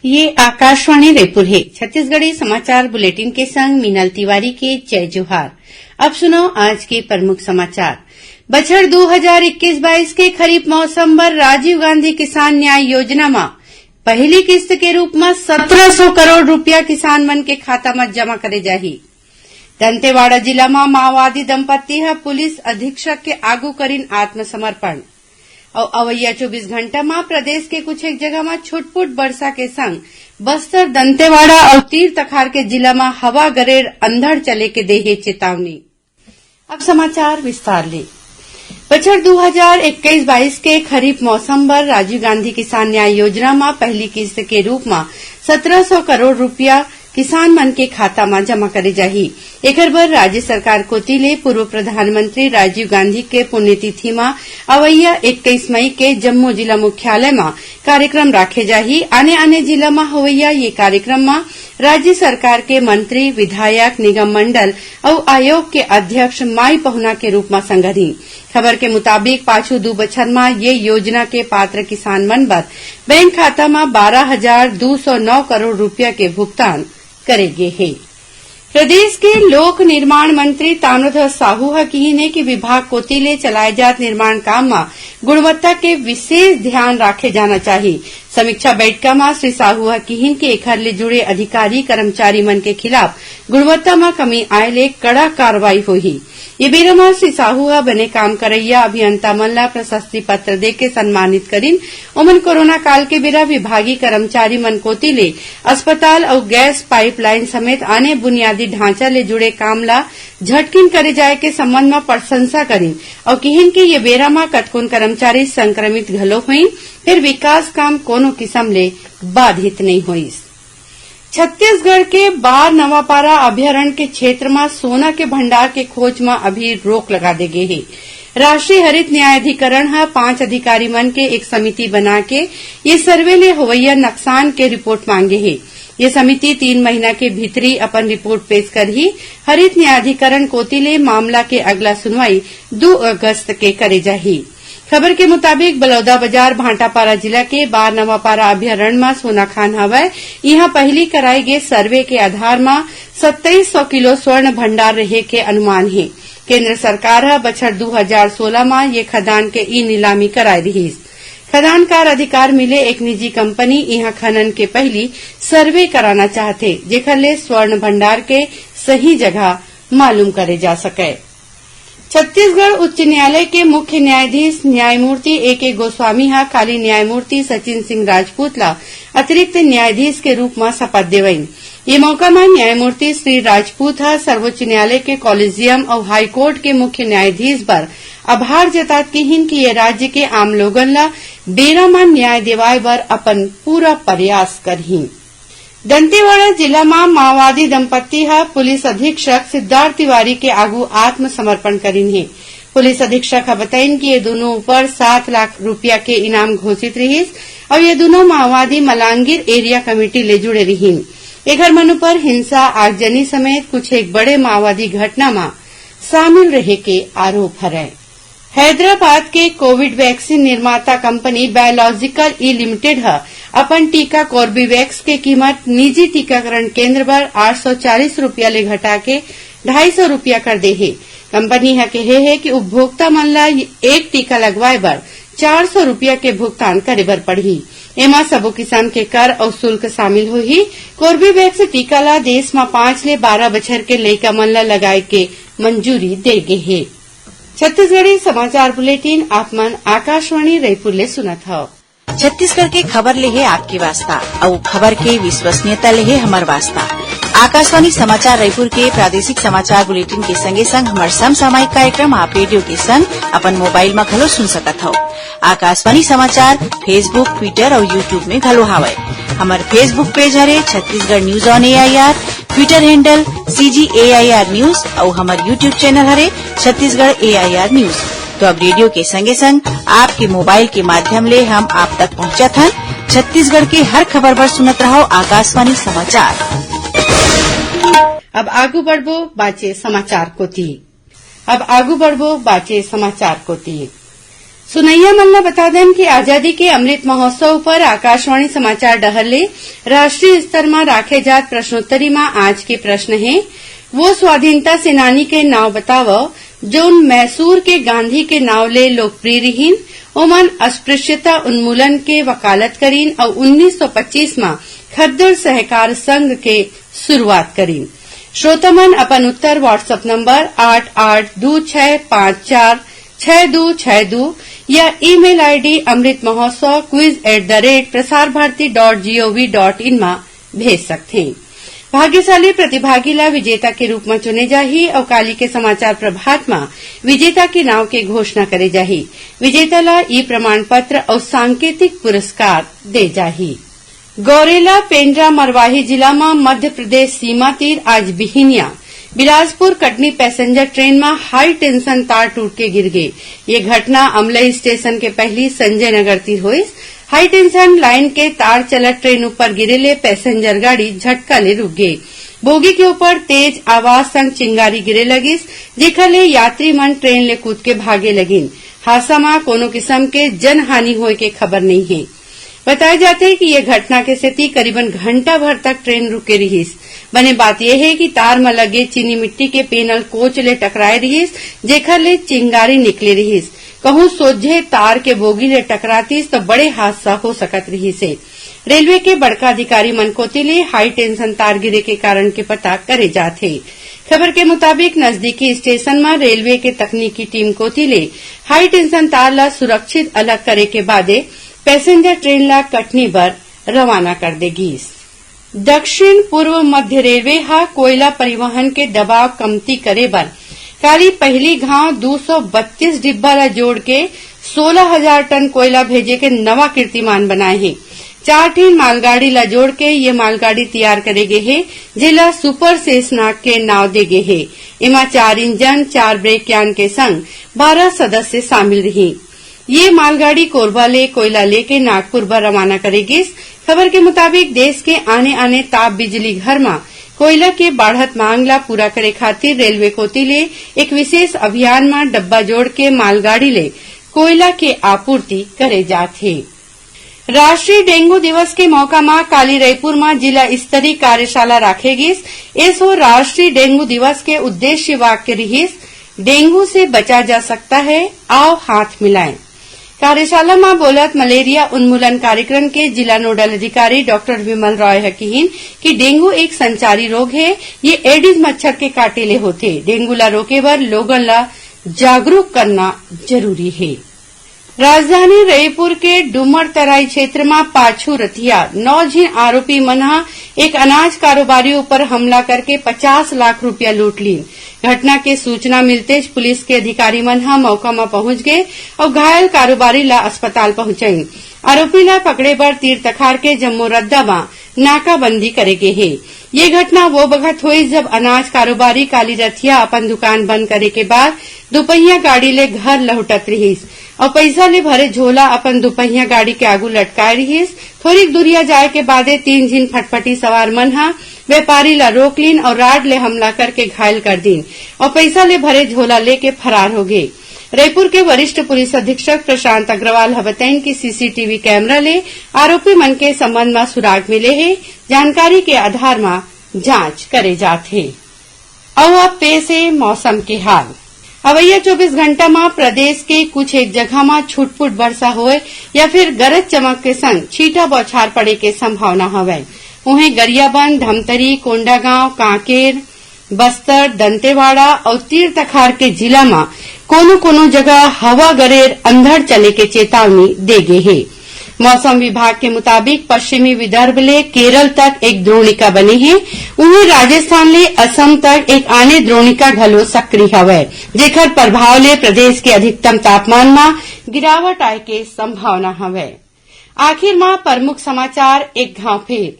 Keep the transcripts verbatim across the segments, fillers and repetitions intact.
ये आकाशवाणी रायपुर हे। छत्तीसगढ़ी समाचार बुलेटिन के संग मीनल तिवारी के जय जोहार। अब सुनव आज के प्रमुख समाचार। बछर दू हजार इक्कीस बाईस के खरीफ मौसम बर राजीव गांधी किसान न्याय योजना म पहिली किस्त के रूप म सत्रह सौ करोड़ रुपया किसान मन के खाता म जमा करे जाही। दंतेवाड़ा जिला म माओवादी दंपत्ति ह पुलिस अधीक्षक के आगू करिन आत्मसमर्पण। अउ अवइया चौबीस घंटा म प्रदेश के कुछ एक जगह म छुटपुट बरसा के संग बस्तर, दंतेवाड़ा अउ तीर तखार के जिला म हवा गरेर अंधड़ चले के देहे चेतावनी। अब समाचार विस्तार ले। बछर दू हजार इक्कीस बाईस के खरीफ मौसम बर राजीव गांधी किसान न्याय योजना म पहिली किस्त के रूप म सत्रह सौ करोड़ रुपया किसान मन के खाता म जमा करे जाही। एखर बर राज्य सरकार कोति ले पूर्व प्रधानमंत्री राजीव गांधी के पुण्यतिथि म अवइया इक्कीस मई के जम्मो जिला मुख्यालय म कार्यक्रम राखे जाही। आने-आने जिला म होवइया ये कार्यक्रम म राज्य सरकार के मंत्री, विधायक, निगम मंडल अउ आयोग के अध्यक्ष माई पहुना के रूप म संघरही। खबर के मुताबिक, पाछू दू बछर म ये योजना के पात्र किसान मन बर बैंक खाता म बारह हजार दू सौ नौ करोड़ रुपया के भुगतान करे गे हे। प्रदेश के लोक निर्माण मंत्री ताम्रध्वज साहू ह किहीन हे कि विभाग कोति ले चलाए जात निर्माण काम म गुणवत्ता के विशेष ध्यान राखे जाना चाही। समीक्षा बैठका म श्री साहू ह किहीन कि एखर ले जुड़े अधिकारी, कर्मचारी मन के खिलाफ गुणवत्ता म कमी आए ले कड़ा कार्रवाई होही। ये बेरा म श्री साहू ह बने काम करइया अभियंता मन ला प्रशस्ति पत्र देके सम्मानित करिन। ओमन कोरोना काल के बेरा विभागीय कर्मचारी मन कोति ले अस्पताल अउ गैस पाइपलाइन समेत आने बुनियादी ढांचा ले जुड़े काम ला झटकिन करे जाए के संबंध म प्रशंसा करिन अउ किहिन कि ये बेरा म कतकोन कर्मचारी संक्रमित घलो होइन, फेर विकास काम कोनो किसम ले बाधित नइ होइस। छत्तीसगढ़ के बार नवापारा अभयारण्य के क्षेत्र म सोना के भंडार के खोज म अभी रोक लगा दे गे हे। राष्ट्रीय हरित न्यायाधिकरण ह पांच अधिकारी मन के एक समिति बना के ये सर्वे ले होवइया नकसान के रिपोर्ट मांगे हे। ये समिति तीन महीना के भीतरी अपन रिपोर्ट पेश करही। हरित न्यायाधिकरण कोति ले मामला के अगला सुनवाई दू अगस्त के करे जाही। खबर के मुताबिक, बलौदाबाजार भाटापारा जिला के बार नवापारा अभयारण्य म सोना खान हवय। इहां पहिली कराए गे सर्वे के आधार म सत्ताईस सौ किलो स्वर्ण भंडार रहे के अनुमान हे। केंद्र सरकार ह बछर दू हजार सोला म ये खदान के ई नीलामी कराए रिहिस। खदानकार अधिकार मिले एक निजी कंपनी इहां खनन के पहिली सर्वे कराना चाहथे, जेखर ले स्वर्ण भंडार के सही जगह मालूम करे जा सकय। छत्तीसगढ़ उच्च न्यायालय के मुख्य न्यायाधीश न्यायमूर्ति ए के गोस्वामी ह काली न्यायमूर्ति सचिन सिंह राजपूत ला अतिरिक्त न्यायाधीश के रूप म शपथ देवइन। ये मौका म न्यायमूर्ति श्री राजपूत ह सर्वोच्च न्यायालय के कॉलेजियम अउ हाईकोर्ट के मुख्य न्यायाधीश बर आभार जतात किहिन कि ये राज्य के आम लोगन ला बेरा म न्याय देवाय बर अपन पूरा प्रयास करही। दंतेवाड़ा जिला म माओवादी दंपत्ति ह पुलिस अधीक्षक सिद्धार्थ तिवारी के आगू आत्मसमर्पण करिन हे। पुलिस अधीक्षक ह बताइन कि ये दूनों ऊपर सात लाख रुपया के इनाम घोषित रिहिस अउ ये दूनों माओवादी मलांगीर एरिया कमेटी ले जुड़े रिहिन। एखर मन ऊपर हिंसा, आगजनी समेत कुछ एक बड़े माओवादी घटना म शामिल रहे के आरोप हरय। हैदराबाद के कोविड वैक्सीन निर्माता कंपनी बायोलॉजिकल ई लिमिटेड ह अपन टीका कोर्बीवैक्स के कीमत निजी टीकाकरण केंद्र बर आठ सौ चालीस रुपया ले घटा के ढाई सौ रुपया कर दे हे। कंपनी ह कहे हे कि उपभोक्ता मन ल एक टीका लगवाए बर चार सौ रुपया के भुगतान करे बर पड़ही। एमा सबो किसम के कर अउ शुल्क शामिल होही। कोर्बीवैक्स टीका ल देश म पांच ले बारह बछर के लइका मन ल लगाए के मंजूरी दे गे हे। छत्तीसगढ़ी समाचार बुलेटिन आप मन आकाशवाणी रायपुर ले सुनत हव। छत्तीसगढ़ के खबर ले हे आपके वास्ता, अउ खबर के विश्वसनीयता ले हे हमर वास्ता। आकाशवाणी समाचार रायपुर के प्रादेशिक समाचार बुलेटिन के संगे संग हमर समसामयिक कार्यक्रम आप रेडियो के संग अपन मोबाइल म घलो सुन सकत हव। आकाशवाणी समाचार Facebook, Twitter अउ YouTube में घलो हावय। हमर Facebook पेज हरे Chhattisgarh news on AIR, Twitter handle CG AIR news अउ हमर YouTube चैनल हरे छत्तीसगढ़ एआईआर न्यूज। तो अब रेडियो के संगे संग आपके मोबाइल के माध्यम ले हम आप तक पहुंचत हन। छत्तीसगढ़ के हर खबर बर सुनत रहव आकाशवाणी समाचार। अब आगू बढ़बो बाचे समाचार कोति। अब आगू बढ़बो बाचे समाचार कोति। सुनइया मन ल बता देन कि आजादी के अमृत महोत्सव पर आकाशवाणी समाचार डहर ले राष्ट्रीय स्तर म राखे जात प्रश्नोत्तरी म आज के प्रश्न हे, वो स्वाधीनता सेनानी के नाव बतावव, जउन मैसूर के गांधी के नाव ले लोकप्रिय रिहिन। ओमन अस्पृश्यता उन्मूलन के वकालत करिन अउ उन्नीस सौ पच्चीस म खद्दर सहकार संघ के शुरुआत करिन। श्रोता मन अपन उत्तर WhatsApp नंबर आठ आठ दू छह पाँच चार छह दू छह दू या email ID amrit mahotsav quiz at the rate prasar bharati dot gov dot in म भेज सकथें। भाग्यशाली प्रतिभागी ला विजेता के रूप म चुने जाही अउ काली के समाचार प्रभात म विजेता के नाव के घोषणा करे जाही। विजेता ला ई प्रमाण पत्र अउ सांकेतिक पुरस्कार दे जाही। गौरेला पेंड्रा मरवाही जिला म मध्य प्रदेश सीमा तीर आज बिहिनिया बिलासपुर कटनी पैसेंजर ट्रेन म हाई टेंशन तार टूट के गिर गे। ये घटना अमलई स्टेशन के पहिली संजय नगर तीर होइस। हाई टेंशन लाइन के तार चलत ट्रेन ऊपर गिरे ले पैसेंजर गाड़ी झटका ले रुक गे। बोगी के ऊपर तेज आवाज संग चिंगारी गिरे लगिस, जेखर ले यात्री मन ट्रेन ले कूद के भागे लगिन। हादसा म कोनो किसम के जनहानि होय के खबर नइ हे। बताए जाथे कि ये घटना के सेती करीबन घंटा भर तक ट्रेन रुके रिहिस। बने बात ये हे कि तार म लगे चीनी मिट्टी के पेनल कोच ले टकराए रिहिस, जेखर ले चिंगारी निकले रिहिस। कहूं सोझे तार के बोगी ले टकरातिस, त बड़े हादसा हो सकत रिहिस हे। रेलवे के बड़का अधिकारी मन कोति ले हाई टेंशन तार गिरे के कारण के पता करे जात हे। खबर के मुताबिक, नजदीकी स्टेशन म रेलवे के तकनीकी टीम कोति ले हाई टेंशन तार ला सुरक्षित अलग करे के बादे पैसेंजर ट्रेन ला कटनी बर रवाना कर दे गीस। दक्षिण पूर्व मध्य रेलवे ह कोयला परिवहन के दबाव कमती करे बर काली पहिली घांव दू सौ बत्तीस डिब्बा ला जोड़ के सोलह हजार टन कोयला भेजे के नवा कीर्तिमान बनाए हे। चार ठिन मालगाड़ी ला जोड़ के ये मालगाड़ी तैयार करे गे हे, जेला सुपर सेसनाग के नाव दे गे हे। एमा चार इंजन, चार ब्रेकयान के संग बारह सदस्य शामिल रही। ये मालगाड़ी कोरबा ले कोयला लेके नागपुर बर रवाना करे गिस। खबर के मुताबिक, देश के आने-आने ताप बिजली घर म कोयला के बाढ़त मांग ला पूरा करे खातिर रेलवे कोति ले एक विशेष अभियान म डब्बा जोड़ के मालगाड़ी ले कोयला के आपूर्ति करे जात हे। राष्ट्रीय डेंगू दिवस के मौका म काली रईपुर म जिला स्तरीय कार्यशाला राखे गिस। एसो राष्ट्रीय डेंगू दिवस के उद्देश्य वाक्य रिहिस, "डेंगू से बचा जा सकता है, आओ हाथ मिलाएं।" कार्यशाला म बोलत मलेरिया उन्मूलन कार्यक्रम के जिला नोडल अधिकारी डॉक्टर विमल रॉय ह किहिन कि डेंगू एक संचारी रोग हे, ये एडिस मच्छर के काटे ले होथे। डेंगू ला रोके बर लोगन ला जागरूक करना जरूरी हे। राजधानी रईपुर के डूमरतराई क्षेत्र म पाछू रतिहा नौ झिन आरोपी मन ह एक अनाज कारोबारी ऊपर हमला करके पचास लाख रुपया लूट लीन। घटना के सूचना मिलतेच पुलिस के अधिकारी मन ह मौका म पहुंच गे अउ घायल कारोबारी ला अस्पताल पहुंचाइन। आरोपी ला पकड़े बर तीर तखार के जम्मो रद्दा म नाकाबंदी करे गे हे। ये घटना वो बखत होइस, जब अनाज कारोबारी काली रथिया अपन दुकान बंद करे के बाद दुपहिया गाड़ी ले घर लहुटत रिहिस अउ पैसा ले भरे झोला अपन दुपहिया गाड़ी के आगू लटकाए रिहिस। थोरिक दूरिया जाए के बादे तीन झिन फटफटी सवार मन ह व्यापारी ला रोक लीन अउ राड ले हमला करके घायल कर दीन अउ पैसा ले भरे झोला लेके फरार हो गे। रईपुर के वरिष्ठ पुलिस अधीक्षक प्रशांत अग्रवाल ह बताइन कि सीसीटीवी कैमरा ले आरोपी मन के संबंध म सुराग मिले हे। जानकारी के आधार म जांच करे जात हे। अउ अब पेश हे मौसम के हाल। अवइया चौबीस घंटा म प्रदेश के कुछ एक जगह म छुटपुट वर्षा होए या फिर गरज चमक के संग छींटा बौछार पड़े के संभावना हवय। उहें, गरियाबंद, धमतरी, कोंडागांव, कांकेर, बस्तर, दंतेवाड़ा अउ तीर तखार के जिला म कोनो-कोनो जगह हवा गरेर अंधड़ चले के चेतावनी दे गे हे। मौसम विभाग के मुताबिक, पश्चिमी विदर्भ ले केरल तक एक द्रोणिका बने हे, उहें, राजस्थान ले असम तक एक आने द्रोणिका घलो सक्रिय हवय, जेकर प्रभाव ले प्रदेश के अधिकतम तापमान म गिरावट आए के संभावना हवय। आखिर म प्रमुख समाचार एक घांव फेर।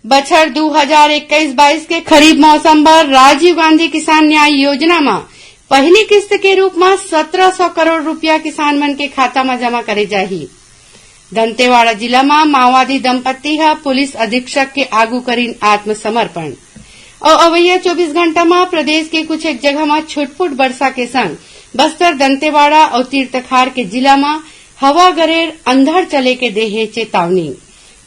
बछर दू हजार इक्कीस बाईस के खरीफ मौसम बर राजीव गांधी किसान न्याय योजना म पहिली किस्त के रूप म सत्रह सौ करोड़ रुपया किसान मन के खाता म जमा करे जाही। दंतेवाड़ा जिला म माओवादी दंपत्ति ह पुलिस अधीक्षक के आगू करिन आत्मसमर्पण। अउ अवइया चौबीस घंटा म प्रदेश के कुछ एक जगह म छुटपुट बरसा के संग बस्तर, दंतेवाड़ा अउ तीर तखार के जिला म हवा गरेर अंधड़ चले के दे हे चेतावनी।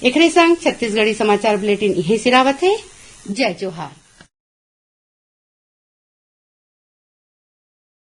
एकरे संग छत्तीसगढ़ी समाचार बुलेटिन इहें सिरावत हे। जय जोहार।